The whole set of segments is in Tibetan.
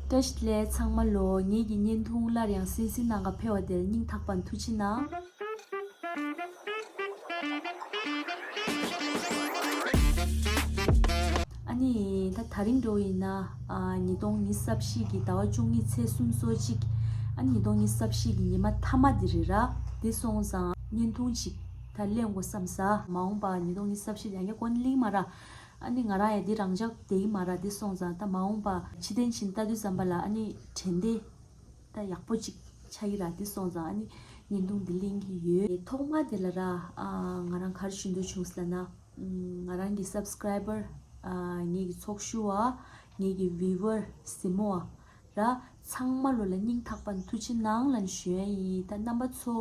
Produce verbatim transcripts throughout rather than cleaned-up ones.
བཀྲ་ཤིས་བདེ་ལེགས་ཚང་མ་ལོ། ངེད་ཀྱི་བརྙན་ཐུང་སླར་ཡང་གསན་གཟིགས་གནང་ག་ཕེབས་པ་དེར་སྙིང་ཐག་པ་ནས་ཐུགས་རྗེ་གནང་། ཨ་ནི་ད་དེ་རིང་འདྲ་བོ་ཡིན་ན། ཨ། ཉིས་སྟོང་ཉི་ཤུ་རྩ་བཞི་གི་ཟླ་བ་བཅུ་གཉིས་ཚེས་སུམ་ཅུ་སོ་གཅིག་ཨ་ནི་ཉིས་སྟོང་ཉི་ཤུ་རྩ་བཞི་གི་ཉི་མ་མཐའ་མ་འདི་རེད་ར། འདི་སོང་ཙང་བརྙན་ཐུང་ཅིག་ད་གླེང་དགོས་བསམ་ས། མ་འོངས་པ་ཉིས་སྟོང་ཉི་ཤུ་རྩ་བཞི་ཡང་བསྐྱར་འགོ་ནས་གླེང་མ་ར། ཨ་ནི་ང་རང་ཡང་འདི་རང་འཇགས་བསྡད་ཀྱི་མ་ར། འདི་སོང་ཙང་ད་མ་འོངས་པ་ཕྱི་གཏན་ཕྱིན་ལྟ་དུས་ཙམ་པ་ལ་ཨ་ནི་དྲན་བདེ་ད་ཡག་པོ་ཅིག་ཆགས་ཀྱི་ར། འདི་སོང་ཙང་ཨ་ནི་བརྙན་ཐུང་འདི་གླེང་གི་ཡོད། ཐོག་མ་དེ་ལ་ར། ཨ། ང་རང་ག་རེ་ཞུ་འདོད་བྱུང་ཟེར་ན། ང་རང་གི་སབ་སི་ཀ་རའི་བར། ཨ། ངེད་ཀྱི་ཚོགས་ཞུགས་པ། ངེད་ཀྱི་བིའུ་ཝར་གཟིགས་མོ་བ་ར། ཚང་མ་ལོ་ལ་སྙིང་ཐག་པ་ནས་ཐུགས་རྗེ་གནང་ལབ་ཞུ་ཡ་ཡིན། ད་རྣམ་པ་ཚོ་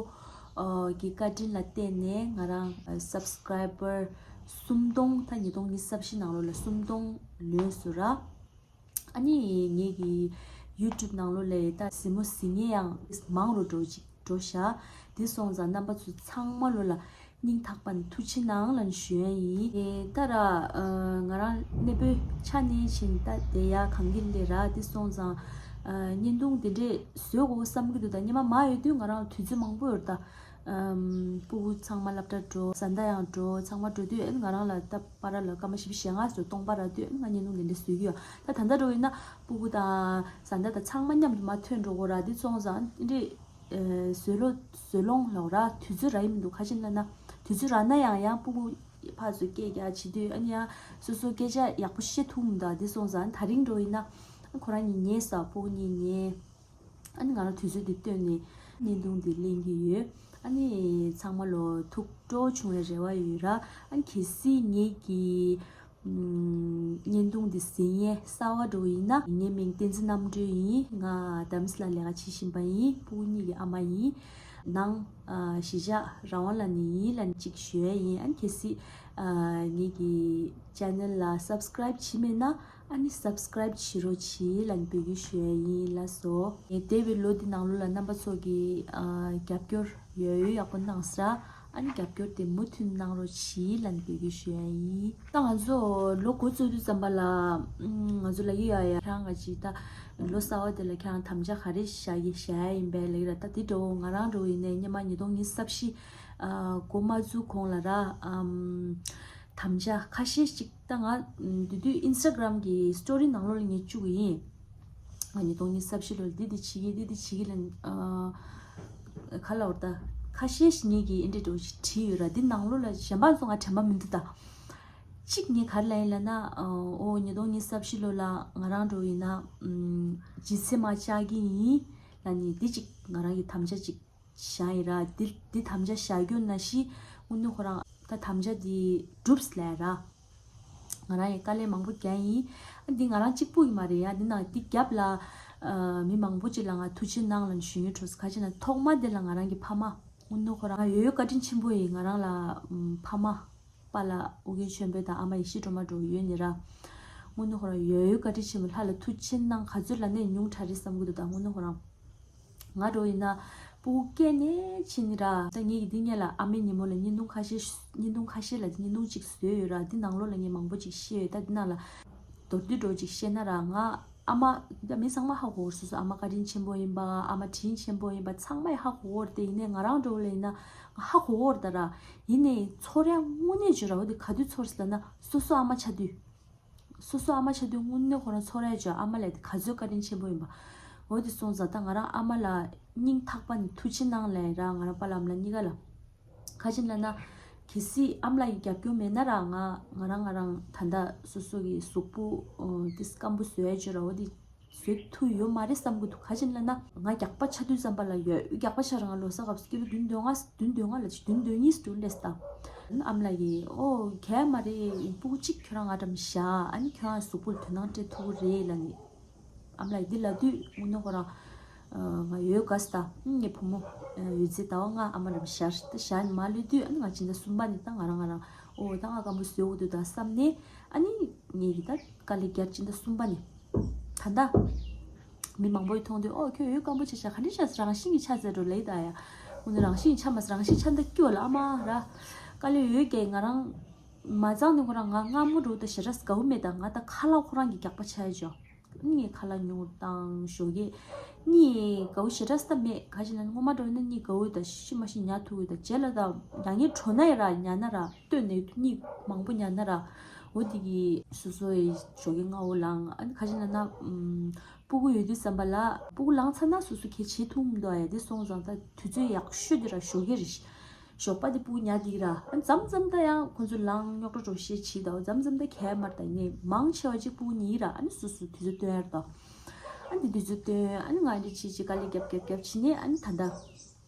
གི་བཀའ་དྲིན་ལ་བརྟེན་ནས་ང་རང་སབ་སི་ཀ་རའི་བར་སུམ་སྟོང་། ད་ཉིས་སྟོང་ཉི་ཤུ་རྩ་བཞི་ནང་ལོ་ལ་སུམ་སྟོང་ལོན་སོང་ར། ཨ་ནི་ངེད་ཀྱི་ཡུ་ཊུབ་ནང་ལོ་ལ་ད་གཟིགས་མོ་གཟིགས་མཁན་ཡང་མང་རུ་འགྲོ་ཅིག་འགྲོ་ཤག་འདི་སོང་ཙང་རྣམ་པ་ཚོ་ཚང་མ་ལོ་ལ་སྙིང་ཐག་པ་ནས་ཐུགས་རྗེ་གནང་ལབ་ཞུ་ཡ་ཡིན། ཨེ། ད་ར། ཨ། ང་རང་གནས་སྤོས་ཆ་ནས་ཕྱིན་ད་བསྡད་ཡ་གང་གི་ལས་ར། འདི་སོང་ཙང་། ཨ། བརྙན་ཐུང་འདི་འདྲས་བཟོ་དགོས་བསམ་གྱི་འདུག་ད་སྔོན་མ་མ་ཡོད་དུས་ང་རང་དུས་ཚོད་མང་པོ་ཡོད་རེད་ད། ཨམ། སྤུ་གུ་ཚང་མ་སློབ་གྲྭ་འགྲོ། བཟའ་ཟླ་ཡང་འགྲོ། ཚང་མ་འགྲོ་དུས་ཨེ་ང་རང་ལ་ད་པ་ར་ལ་སྐར་མ་བཞི་བཅུ་ཞེ་ལྔ་ཙམ་སྟོང་པ་རག་དུས་ཨེ་ང་བརྙན་ཐུང་འདི་འདྲ་བཟོ་གི་ཡོད། ད་ད་ལྟ་འགྲོ་ཡིན་ན་སྤུ་གུ་དང་བཟའ་ཟླ་དང་ཚང་མ་མཉམ་དུ་མར་ཐོན་འགྲོ་དགོས་ར། འདི་སོང་ཙང་འདི་འདྲས། ཨེ། བཟོས་ལོ་བཟོས་ལོང་ལོག་ར། དུས་ཚོད་རག་གི་མི་འདུག་ག་ཅི་ལབ་ན་དུས་ཚོད་རག་ན་ཡང་ཡང་སྤུ་གུ་ཕར་ཚུར་སྐད་རྒྱག་བྱེད་དུས་ཨ་ནི་ཡང་སོ་སོ་སྐད་ཆ་ཡག་པོ་བཤད་ཐུབ་མི་འདུག་འདི་སོང་ཙང་དེ་རིང་འགྲོ་ཡིན་ན་ཁོ་རང་གཉིས་ཉལ་ས། སྤུ་གུ་གཉིས་ཉལ། ཨ་ནི་ང་རང་དུས་ཚོད་འདི་བཏོན་ནས་བརྙན་ཐུང་འདི་གླེང་གི་ཡོད། ཨ་ནི་ཚང་མ་ལོ་ཐུགས་སྤྲོ་བྱུང་བའི་རེ་བ་ཡོད་ར། ཨ་ནི་གལ་སྲིད་ངེད་ཀྱི་ཨམ། བརྙན་ཐུང་འདི་གཟིགས་མཁན་གསར་པ་འདྲ་བོ་ཡིན་ན། ངའི་མིང་བསྟན་འཛིན་རྣམ་གྲོལ་ཡིན། ང་རྡ་རམ་ས་ལ་ལས་ཀ་བྱེད་བཞིན་པ་ཡིན། སྤུ་གུ་གཉིས་ཀྱི་ཨ་མ་ཡིན། ནང་། ཨ། གཞིས་ཆགས་ར་ཝང་ལ་ནས་ཡིན་ལབ་ཅིག་ཞུ་ཡ་ཡིན། ཨ་ནི་གལ་སྲིད། ཨ། ངེད་ཀྱི་ཆེ་ནལ་ལ་སབ་སི་ཀ་རའིབ་བྱས་མེད་ན་ཨ་ནི་སབ་སི་ཀ་རའིབ་བྱེད་རོགས་གྱིས་ལབ་འབོད་སྐུལ་ཞུ་ཡ་ཡིན། ལགས་སོ། ངས་འདས་པའི་ལོ་འདི་ནང་ལོ་ལ་རྣམ་པ་ཚོ་གི། ཨ། རྒྱབ་སྐྱོར་ཡོད་ཡོད་ཡག་པོ་གནང་ས་ར། ཨ་ནི་རྒྱབ་སྐྱོར་དེ་མུ་མཐུད་གནང་རོགས་གྱིས་ལབ་འབོད་སྐུལ་ཞུ་ཡ་ཡིན། ད་ང་ཚོ་ལོ་འགོ་བཙུགས་དུས་ཙམ་པ་ལ། ཨམ། ང་ཚོ་ལབ་ཀྱི་ཡོད་ཡ། ཁྱེད་རང་ང་ཅིག་ད་ལོ་གསར་པ་དེ་ལ་ཁྱེད་རང་དམ་བཅའ་ག་རེ་བཞག་གི་བཞག་ཡ་ཡིན་པས་ལབ་ཀྱི་ར། ད་དེ་འདྲ་བོ་ང་རང་འདྲ་བོ་ཡིན་ནའི་སྔོན་མ་ཉིས་སྟོང་ཉི་ཤུ་རྩ་བཞི། ཨ། འགོ་མ་བཙུགས་གོང་ལ་ར། ཨམ། དམ་བཅའ་ཁ་ཤས་ཤིག་ད་ང་དེ་དུས་ཨིན་སི་ཊ་གྷ་རམ་གྱི་སི་ཊོ་རི་ནང་ལོགས་ལ་ངས་བཅུག་གི་ཡིན། ང་ཉིས་སྟོང་ཉི་ཤུ་རྩ་བཞི་ལོར་འདི་འདི་བྱེད་ཀྱི་འདི་འདི་བྱེད་ཀྱི་ལབ། ཨ། ག་ལབ་དགོས་རེད། ད་ཁ་ཤས་ཤིག་ངེད་ཀྱིས་ཨེ་འདྲས་འདྲ་བོ་ཞིག་བྲིས་ཡོད་ར། འདི་ནང་ལོགས་ལ་གཞན་པ་ཚོ་ང་དྲན་པ་མི་འདུག་ད་གཅིག་ངས་ག་རེ་ལབ་ཡིན་ལབ་ན། ཨོ་ཉིས་སྟོང་ཉི་ཤུ་རྩ་བཞི་ལོ་ལ་ང་རང་འདྲ་བོ་ཡིན་ན། ཨམ། ལྗིད་ཚད་མར་བཅག་གི་ཡིན་ལབ་ནས་འདི་གཅིག་ང་རང་གི་དམ་བཅའ་གཅིག་བཞག་ཡིན་ར། འདི་འདི་དམ་བཅའ་བཞག་རྒྱུ་ནང་བཞིན་དངོས་གནས་ཁོ་རང་ད་དམ་བཅའ་འདི་འགྲུབ་ལབ་ར། ང་རང་ཡང་དཀའ་ལས་མང་པོ་བརྒྱབ་ཡིན། ཨ། འདི་ང་རང་གཅིག་པུ་ཡིན་མ་རེད་ཡ། འདི་ནང་འདི་རྒྱབ་ལ། ཨ། མི་མང་པོ་ཅིག་ལ་ང་ཐུགས་རྗེ་གནང་ལབ་ཞུ་སྙིང་འདོད་སོང་། ག་ཅི་ན་ཐོག་མ་འདི་ལ་ང་རང་གི་ཕ་མ། དངོས་གནས་ཁོ་རང་ཡོད་ཡོད་བཀའ་དྲིན་ཆེན་པོ་ཡིན། ང་རང་ལ། ཨམ། ཕ་མ། པཱ་ལགས་ཨོ་རྒྱན་ཆོས་འཕེལ་དང་ཨ་མ་ཡེ་ཤེས་སྒྲོལ་མ་འདྲ་བོ་ཡོད་ནི་ར། དངོས་གནས་ཁོ་རང་ཡོད་ཡོད་བཀའ་དྲིན་ཆེན་པོ། ལྷ་ལ་ཐུགས་རྗེ་གནང་། ག་ཚོད་ལབ་ནའི་ཉུང་དྲགས་རེད་བསམ་གྱི་འདུག་ད་དངོས་གནས་ཁོ་རང་ང་འདྲ་བོ་ཡིན་ན་སྤུ་གུ་སྐྱེས་ནས་ཕྱིན་ནི་ར། ད་ངེད་ཀྱི་འདི་སྔོན་ལ་ཨ་མའི་ཉིན་མོ་ལ་བརྙན་ཐུང་ཁ་ཤས། བརྙན་ཐུང་ཁ་ཤས་ལ་བརྙན་ཐུང་གཅིག་བཟོས་ཡོད་ར། འདི་ནང་ལོགས་ལ་ངས་མང་པོ་ཅིག་བཤད་ཡོད། ད་འདི་ནང་ལ་མདོར་བསྡུས་འདྲ་བོ་ཅིག་བཤད་ན་ར། ང་ཨ་མ། ད་མི་ཚང་མ་ཧ་གོ་གི་རེད། སོ་སོ་ཨ་མ་བཀའ་དྲིན་ཆེན་པོ་ཡིན་པ། ཨ་མ་དྲིན་ཆེན་པོ་ཡིན་པ་ཚང་མས་ཧ་གོ་གི་རེད། དེ་ཡིན་ནའི་ང་རང་འདྲ་བོ་ལ་ཡིན་ན་ཧ་གོ་གི་རེད་ད་ར། ཡིན་ནའི་ཚོར་ཡ་དངོས་གནས་བརྗོད་ར། འོ་དེ་ག་དུས་ཚོར་ཟེར་ན་སོ་སོ་ཨ་མ་ཆགས་དུས། སོ་སོ་ཨ་མ་ཆགས་དུས་དངོས་གནས་ཁོ་རང་ཚོར་ཡ་བརྗོད། ཨ་མ་ལབ་དེ་ག་ཚོད་བཀའ་དྲིན་ཆེན་པོ་ཡིན་པ། འོ་དེ་སོང་ཙང་ད་ང་རང་ཨ་མ་ལ་སྙིང་ཐག་པ་ནས་ཐུགས་རྗེ་གནང་ལབ་ར། ང་རང་པཱ་ལགས་ཨ་མ་ལགས་གཉིས་ཀ་ལ། ག་ཅི་ལབ་ན། གལ་སྲིད་ཨ་མ་ལགས་ཀྱི་རྒྱབ་སྐྱོར་མེད་ན་ར། ང་ང་རང་ང་རང་ད་ལྟ་སོ་སོ་གི་གཟུགས་པོ། ཨོ། དེ་སྐམ་པོ་བཟོ་ཡ་བརྗོད་ར། འོ་དེ་བཟོ་ཐུབ་ཡོད་མ་རེད་བསམ་གྱི་འདུག་ག་ཅི་ལབ་ན་ང་རྒྱགས་པ་ཆགས་དུས་ཙམ་པ་ལ་ཡོད། རྒྱགས་པ་ཆགས་ར། ང་ལོ་གསར་སྐབས་སུ་སྐྱེས་བུ་བདུན་དོན་ལྔ། བདུན་དོན་ལྔ་ལ་བདུན་དོན་གཉིས་སུ་སླེབས་ད། ཨ་མ་ལགས་ཀྱིས་ཨོ་གལ་མ་རེད། སྤུ་གུ་གཅིག་ཁྱོད་རང་ང་འགྲམ་བཞག་ཨ་ནི་ཁྱོད་རང་གཟུགས་པོ་ལ་དོ་སྣང་སྤྲད་ཐུབ་ཀྱི་རེད་ལབ་ནས། ཨ་མ་ལགས་འདི་ལབ་དུས་དངོས་གནས་ཁོ་རང་། ཨ། ང་ཡོད་དགའ་ས། ད་ངའི་བུ་མོ། ཨ། ཡོད་ཚད་ཟླ་བ་ལྔ་ཨ་མ་ལགས་བཞག་ད་བཞག་ནས་མར་སླེབས་དུས་ཨ་ནི་ང་སྤྱི་ཟླ་གསུམ་པ་ནས་ད་ང་རང་ང་རང་ཨོ་ད་ང་སྐམ་པོ་བཟོ་དགོས་འདུག་ད་བསམ་ནས་ཨ་ནི་ངེད་ཀྱིས་ད་དཀའ་ལས་བརྒྱབ། སྤྱི་ཟླ་གསུམ་པ་ནས་ད་ལྟ་མི་མང་པོས་མཐོང་དུས་ཨོ་ཁྱོད་ཡོད་སྐམ་པོ་ཆགས་ཤག་ག་འདྲ་ཆགས་སོང་། རང་བཞིན་གྱིས་ཆགས་ཚར་འགྲོ་ལབ་ད་ཡ། དངོས་གནས་རང་བཞིན་གྱིས་ཆགས་མ་སོང་། རང་བཞིན་ཆགས་འདུག་སྐྱོ་ལ་ཨ་མ་ར། དཀའ་ལས་ཡོད་ཀྱི་ང་རང་མ་ཚང་ནས་ཁོ་རང་ང་སྔ་མོ་འགྲོ་ད་ཞེ་དྲག་དགའ་བོ་མེད། ད་ང་ད་ཁ་ལག་ཁོ་རང་གི་རྒྱགས་པ་ཆགས་ཡ་ཅོ། ངས་ཁ་ལག་ཉུང་བཏང་ཞོགས་ཀས། གཉིད་དགའ་བོ་ཞེ་དྲག་ས་མེད། ག་ཅི་ན་སྔོན་མ་འགྲོ་ན་གཉིད་དགའ་བོ་ད་ཤི་མ་ཤི་ཉལ་ཐུབ་ཡོད། ད་རྗེས་ལ་ད་ཡང་ངས་བྲོ་ན་ཡ་ར་ཉལ་ན་ར་སྟོད་ནས་གཉིད་མང་པོ་ཉལ་ན་ར། འོ་དེ་གི་སོ་སོ་ཡི་ཞོགས་ཀས་སྔ་བོ་ལངས། ཨ་ནི་ག་ཅི་ན་ན་ཨུམ། སྤུ་གུ་ཡོད་དུས་ཙམ་པ་ལ་སྤུ་གུ་ལངས་ཚར་ན་སོ་སོ་གས་བྱེད་ཐུབ་མི་འདུག་ཨ། ཡ་དེ་སོང་ཙང་ད་དུས་ཚོད་ཡག་ཤོས་དེ་ར་ཞོགས་ཀས་རེད། ཞོགས་པ་དེ་སྤུ་གུ་ཉལ་དེ་ར། ཨ་མཚམས་མཚམས་ད་ཡང་ཁོ་ཚོ་ལངས་རྙོག་དྲ་འགྲོ་ཤེས་བྱེད་ད། མཚམས་མཚམས་ད་གས་མར་ད་ནས་མང་ཆེ་བ་གཅིག་སྤུ་གུ་ཉལ་ར། ཨ་ནི་སོ་སོ་དུས་ཚོད་སྟོན་ཡར་ད། ཨ་ནི་དུས་ཚོད་སྟོན། ཨ་ནི་ང་འདི་ཆི་ཆི་དཀའ་ལས་རྒྱབ་རྒྱབ་རྒྱབ་བྱེད་ནས། ཨ་ནི་ད་ད་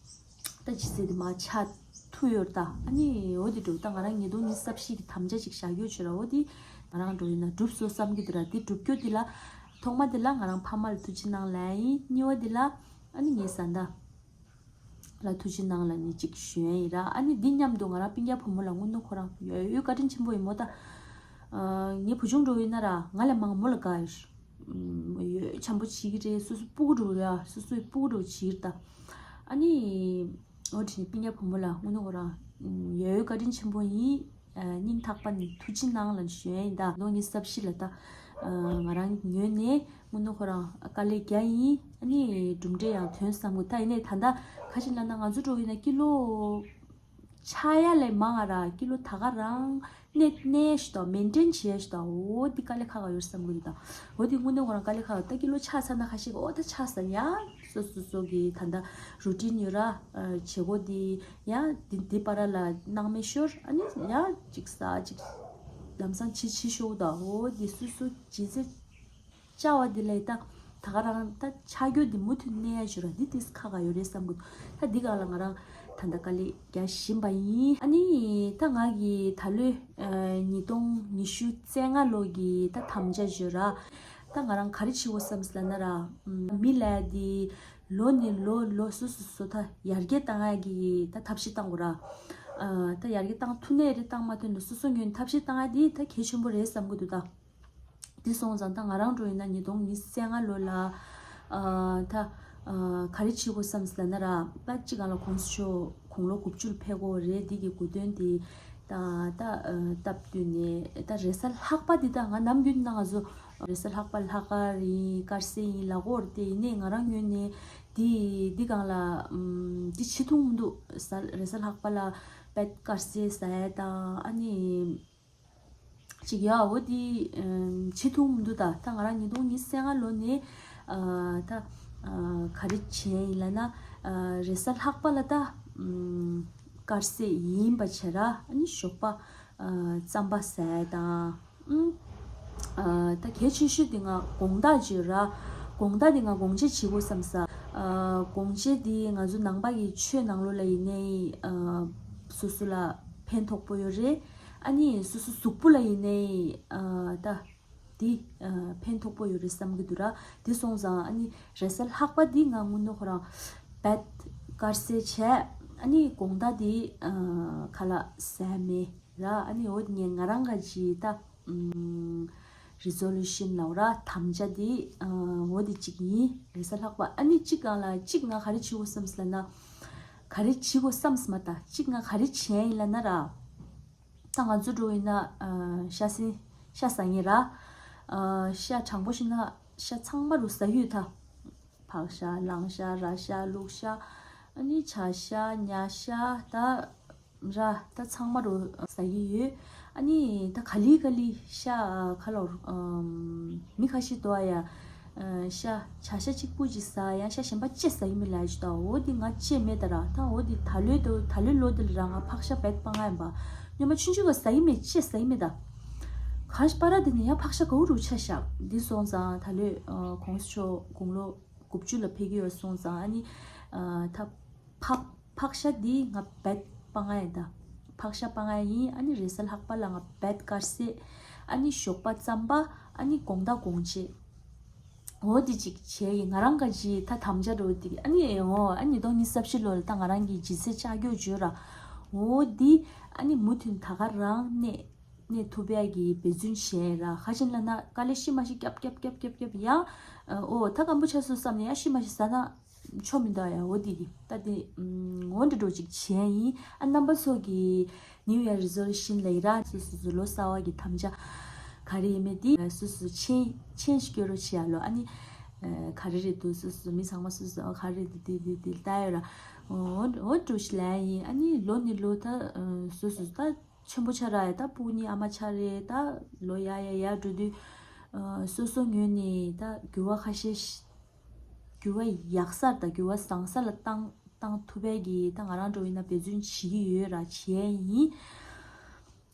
ད་ཇི་སྲིད་དེ་མ་ཆགས་ཐུབ་ཡོད་ད། ཨ་ནི་འོ་དེ་འགྲོ་ད། ང་རང་ཉིས་སྟོང་ཉི་ཤུ་རྩ་བཞི་གི་དམ་བཅའ་ཅིག་བཞག་ཡོད་ཆོད་ར། འོ་དེ་ང་རང་འགྲོ་ཡིན་ན་འགྲུབ་སོང་བསམ་གྱི་འདུག་ར། དེ་འགྲུབ་རྒྱུ་དེ་ལ་ཐོག་མ་དེ་ལ་ང་རང་ཕ་མ་ལ་ཐུགས་རྗེ་གནང་ལབ་ཡིན། གཉིས་པ་དེ་ལ་ཨ་ནི་ངའི་བཟའ་ཟླ་ལ་ཐུགས་རྗེ་གནང་ལབ་ནས་ཅིག་ཞུ་ཡ་ཡིན་ར། ཨ་ནི་འདི་མཉམ་དུ་ང་རང་སྤུན་ཀྱག་བུ་མོ་ལ་དངོས་གནས་ཁོ་རང་ཡོད་ཡོད་བཀའ་དྲིན་ཆེན་པོ་ཡིན་མོ་ད། ངའི་བུ་ཆུང་འགྲོ་ཡིན་ན་ར་ང་ལས་མང་མོ་ལ་དགའ་ཡོད། ཡོད་འཆམ་པོ་བྱེད་ཀྱི་རེད། སོ་སོ་སྤུ་གུ་འགྲོ་ཡ་སོ་སོའི་སྤུ་གུ་འགྲོ་བྱེད་ཀྱི་རེད་ད། ཨ་ནི་འོ་དེ་ནི་སྤུན་ཀྱག་བུ་མོ་ལ་དངོས་གནས་ཁོ་རང་ཡོད་ཡོད་བཀའ་དྲིན་ཆེན་པོ་ཡིན། སྙིང་ཐག་པ་ནས་ཐུགས་རྗེ་གནང་ལབ་ཞུ་ཡ་ཡིན་ད། ལོ་ཉི་ཤུ་རྩ་བཞི་ལ་ད་ང་རང་ངོས་ནས་དངོས་གནས་ཁོ་རང་དཀའ་ལས་རྒྱག་ཡིན། ཨ་ནི་གྲུབ་འབྲས་ཡང་ཐོན་བསམ་གི། ད་ཡིན་ནའི་ད་ལྟ་ག་ཅི་ལབ་ན་ང་ཚོ་འགྲོ་ཡིན་ན་ཀི་ལོ་ཆག་ཡ་ལས་མང་ང་ར་ཀི་ལོ་ད་ག་རང་གནས་གནས་ཤི་ད་མེན་ཊེན་བྱེད་ཡ་ཤི་ད། འོ་འདི་དཀའ་ལས་ཁག་ཁག་ཡོད་བསམ་གི་འདུག་ད། འོ་འདི་དངོས་གནས་ཁོ་རང་དཀའ་ལས་ཁག་ད། ཀི་ལོ་ཆག་ཚར་ན་ཁ་ཤས་ཀྱི་འོ་ད་ཆག་ས་ཡ་སོ་སོ་སོ་གི་ད་ལྟ་རུ་ཊིན་ཡོད་ར། བྱེད་སྒོ་འདི་ཡ་འདི་འདི་བར་ལ་སྣང་མེད་ཤོར། ཨ་ནི་ཡ་ཅིག་ཟ་ཅིག་ལམ་སང་ཅི་ཅི་ཤོར་ད། འོ་འདི་སོ་སོ་ཇི་ཚེ་བཅའ་བ་འདི་ལས་ད་ད་ག་རང་ད་ཆག་རྒྱུ་འདི་མུ་མཐུད་གནས་ཡ་ཞུ་ར། འདི་ཏིས་ཁག་ཁག་ཡོད་རེད་བསམ་གི། ད་འདི་ག་ལ་ང་རང་ད་ད་དཀའ་ལས་རྒྱག་བཞིན་པ་ཡིན། ཨ་ནི་ད་ང་གི་ད་ལོའི་ཉིས་སྟོང་ཉི་ཤུ་རྩ་ལྔ་ལོ་གི་ད་དམ་བཅའ་ཞུ་ར། ད་ང་རང་ག་རེ་བྱེད་དགོས་བསམ་སི་ལབ་ན་ར། མི་ལ་འདི་ལོ་ནས་ལོ་ལོ་སོ་སོ་སོ་ད་ཡར་རྒྱས་བཏང་ཡ་གི་ད་ཐབས་ཤེས་བཏང་དགོས་ར། ད་ཡར་རྒྱས་བཏང་ཐུབ་ནའི་རེད་བཏང་མ་ཐུབ་ནའི་སོ་སོ་ངོས་ནས་ཐབས་ཤེས་བཏང་ཡ་འདི་ད་གལ་ཆེན་པོ་རེད་བསམ་གི་འདུག་ད། དེ་སོང་ཙང་ད་ང་རང་འགྲོ་ཡིན་ན་ཉིས་སྟོང་ཉི་ཤུ་རྩ་ལྔ་ལོ་ལ་ཨ་ད་ཨ་ག་རེ་བྱེད་དགོས་བསམ་སི་ལབ་ན་ར། ད་གཅིག་ག་ལ་གོང་ས་མཆོག་དགུང་ལོ་དགུ་བཅུ་ལ་ཕེབས་དགོས་རེད། འདི་གི་གོ་སྟོན་དེ་ད་ད་ཨ་སྟབས་བསྟུན་ནས་ད་རེས་གཟའ་ལྷག་པ་འདི་ད་ང་ནམ་རྒྱུན་ན་ང་ཚོ་རེས་གཟའ་ལྷག་པ་ལྷག་དཀར་ཡིན་དཀར་ཟས་ཡིན་ལབ་ཀྱི་ཡོད་རེད་དེ། ཡིན་ནའི་ང་རང་ངོས་ནས་འདི་འདི་སྒང་ལ་ཨམ་འདི་བྱེད་ཐུབ་མི་འདུག། རེས་གཟའ་ལྷག་པ་ལ་དཔེ་དཀར་ཟས་ཟ་ཡ་དང་ཨ་ནི། ཅིག་ཡ་འོ་དེ་བྱེད་ཐུབ་མི་འདུག་ད། ད་ང་རང་ཉིས་སྟོང་ཉི་ཤུ་རྩ་ལྔ་ལོ་ནས་ཨ་ད་ཨ་ག་རེ་བྱས་ཡིན་ལབ་ན། ཨ་རེས་གཟའ་ལྷག་པ་ལ་ད་ཨམ་དཀར་ཟས་ཡིན་པ་བྱས་ར། ཨ་ནི་ཞོགས་པ་ཨ་རྩམ་པ་ཟ་ཡ་དང་ཨ་ད་གལ་ཆེ་ཤོས་དེ་ང་དགོང་དག་བྱོས་ར། དགོང་དག་དེ་ང་དགོང་ཆས་བྱེད་དགོས་བསམ་ས། ཨ་དགོང་ཆས་དེ་ང་ཚོ་ནང་པ་གི་ཆོས་ནང་ལོགས་ལ་ཡིན་ནའི་ཨ་སོ་སོ་ལ་ཕན་ཐོགས་པོ་ཡོད་རེད། ཨ་ནི་སོ་སོ་གཟུགས་པོ་ལ་ཡིན་ནའི་ཨ་ད་དེ་ཨ་ཕན་ཐོགས་པོ་ཡོད་རེད་བསམ་གྱི་འདུག་ར། དེ་སོང་ཙང་ཨ་ནི་རེས་གཟའ་ལྷག་པ་འདི་ང་དངོས་གནས་ཁོ་རང་བད་དཀར་ཟས་བྱས། ཨ་ནི་དགོང་དག་འདི་ཨ་ཁ་ལག་ཟས་མེད་ར། ཨ་ནི་འོ་ངས་ང་རང་ག་ཅི་ད་ཨམ་རི་ཛོ་ལུ་ཤན་ལབ་ར། དམ་བཅའ་འདི་ཨ་འོ་འདི་གཅིག་ཡིན། རེས་གཟའ་ལྷག་པ་ཨ་ནི་གཅིག་སྒང་ལ་གཅིག་ང་ག་རེ་བྱེད་དགོས་བསམ་སི་ལབ་ན། ག་རེ་བྱེད་དགོས་བསམ་སི་མ་ད་གཅིག་ང་ག་རེ་བྱས་ཡིན་ལབ་ན་ར། ད་ང་ཚོ་འགྲོ་ཡིན་ན་ཨ་ཤ་སེན་ཤ་ཟ་ངེས་ར། ཨ་ཤ་དྲང་པོ་བཤད་ན་ཤ་ཚང་མ་རུ་ཟ་ཡོད་ད། ཕག་ཤ་གླང་ཤ་ར་ཤ་ལུག་ཤ་ཨ་ནི་བྱ་ཤ་ཉ་ཤ་ད་ར་ད་ཚང་མ་རུ་ཟ་གི་ཡོད། ཨ་ནི་ད་ག་ལི་ག་ལི་ཤ་ཁ་ལོར་ཨམ་མི་ཁ་ཤས་དོ་ཡ་ཤ་བྱ་ཤ་གཅིག་པུ་ཅིག་ཟ་ཡང་ཤ་གཞན་པ་ཅེས་ཟ་གི་མི་ལ་ཡ་ཅི་ད། འོ་དེ་ང་ཅེས་མེད་ད་ར། ད་འོ་དེ་ད་ལོའི་དོ་ད་ལོའི་ལོ་དེ་ལ་ར་ང་ཕག་ཤ་བད་སྤང་ང་ཡིན་པ། སྔོན་མ་ཆུང་ཆུང་ག་ཟ་གི་མེད་ཅེས་ཟ་གི་མེད་ད། ག་ཤ་པ་ར་དེ་ནས་ཡང་ཕག་ཤ་ག་བོ་རུ་ཆ་ཤག་འདི་སོང་ཙང་ད་ལོའི་ཨ་གོང་ས་མཆོག་དགུང་ལོ་དགུ་བཅུ་ལ་ཕེབས་ཀྱི་ཡོད་སོང་ཙང་ཨ་ནི་ཨ་ད་ཕག་ཕག་ཤ་འདི་ང་བད་སྤང་ང་ཡིན་ད། ཕག་ཤ་སྤང་ང་ཡིན། ཨ་ནི་རེས་གཟའ་ལྷག་པ་ལ་ང་བད་དཀར་ཟས། ཨ་ནི་ཞོགས་པ་རྩམ་པ། ཨ་ནི་དགོང་དག་དགོང་ཆས། འོ་འདི་གཅིག་བྱས་ཡིན། ང་རང་ག་ཅི་ད་དམ་བཅའ་འགྲོ་འདི་ཨ་ནི་འོ་ཨ་ཉིས་སྟོང་ཉི་ཤུ་རྩ་བཞི་ལོ་ལ་ད་ང་རང་གི་ལྗིད་ཚད་ལྕགས་ཀྱོག་བརྗོད་ར། འོ་འདི་ཨ་ནི་མུ་མཐུད་ད་ག་རང་གནས་གནས་ཐུབ་ཡ་གི་འབད་བརྩོན་བྱས་ར། ག་ཅི་ལབ་ན་དཀའ་ལས་ཤི་མ་ཤི་རྒྱབ་རྒྱབ་རྒྱབ་རྒྱབ་རྒྱབ་ཡང་ཨོ་ད་སྐམ་པོ་ཆགས་སོང་བསམ་ནས་ཡང་ཤི་མ་ཤི་ཟ་ན་ཆོ་མི་འདུག་ཡ། འོ་འདི་གི་ད་དེ་འོ་འདི་འགྲོ་ཅིག་བྱས་ཡིན། ཨ་རྣམ་པ་ཚོ་གི་New Year Resolution ལ་ཡི་ར་སོ་སོ་སོ་ལོ་གསར་བ་གི་དམ་བཅའ་ ག་རེ་ཡིན་མེད་དེ་སོ་སོ་མཆན་མཆན་ཞིག་སྐྱོར་རོགས་བྱེད་ཡ་ལོ། ཨ་ནི་ཨ་ག་རེ་རེད་འདུག་སོ་སོ་མི་ཚང་མ་སོ་སོ་ཨ་ག་རེ་རེད་འདུག་དེ་དེ་དེ་ལྟ་ཡོད་ར། འོ་འོ་འགྲོ་ཞིག་ལ་ཡིན། ཨ་ནི་ལོ་ནི་ལོ་ད་སོ་སོ་ད་ཆེན་པོ་ཆགས་ར་ཡ། ད་སྤུ་གུ་གཉིས་ཨ་མ་ཆགས་རེད། ད་ལོ་ཡར་ཡར་ཡར་འགྲོ་དུས་སོ་སོ་ངོས་ནས་ད་འགྱུར་བ་ཁ་ཤས་ཤིག་འགྱུར་བ་ཡག་སར་དང་འགྱུར་བ་བཟང་སར་ལ་བཏང་བཏང་ཐུབ་པའི་གི་ད་ང་རང་འགྲོ་ཡིན་ན་འབད་བརྩོན་བྱེད་ཀྱི་ཡོད་ར་བྱེད་ཡ་ཡིན།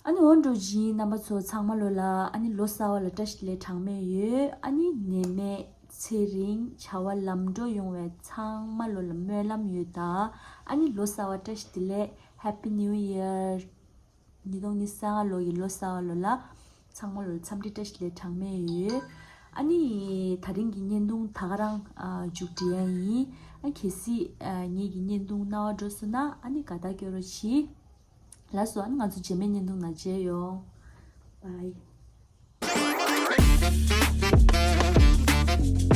ཨ་ནི་འོ་འགྲོ་བཞིན་རྣམ་པ་ཚོ་ཚང་མ་ལོ་ལ་ཨ་ནི་ལོ་གསར་བ་ལ་བཀྲ་ཤིས་བདེ་ལེགས་གྲངས་མེད་ཡོད། ཨ་ནི་ནད་མེད་ཚེ་རིང་བྱ་བ་ལམ་འགྲོ་ཡོང་བའི་ཚང་མ་ལོ་ལ་སྨོན་ལམ་ཡོད། ད་ཨ་ནི་ལོ་གསར་བ་བཀྲ་ཤིས་བདེ་ལེགས། Happy New Year། ཉིས་སྟོང་ཉི་ཤུ་རྩ་ལྔ་ལོ་ཡི་ལོ་གསར་བ་ལོ་ལ་ཚང་མ་ལོ་ལ་འཚམས་འདྲི་བཀྲ་ཤིས་བདེ་ལེགས་གྲངས་མེད་ཡོད། ཨ་ནི་ད་རིང་གི་བརྙན་ཐུང་ད་ག་རང་ཨ་མཇུག་སྒྲིལ་ཡ་ཡིན། ཨ་གལ་སྲིད་ཨ་ངེད་ཀྱི་བརྙན་ཐུང་རྣ་བ་འགྲོ་སོང་ན་ཨ་ནི་དགའ་རྟགས་སྐྱོར་རོགས་གྱིས། ལགས་སོ། ཨ་ནི་ང་ཚོ་རྗེས་མའི་བརྙན་ཐུང་ནང་མཇལ་ཡོང་། Bye།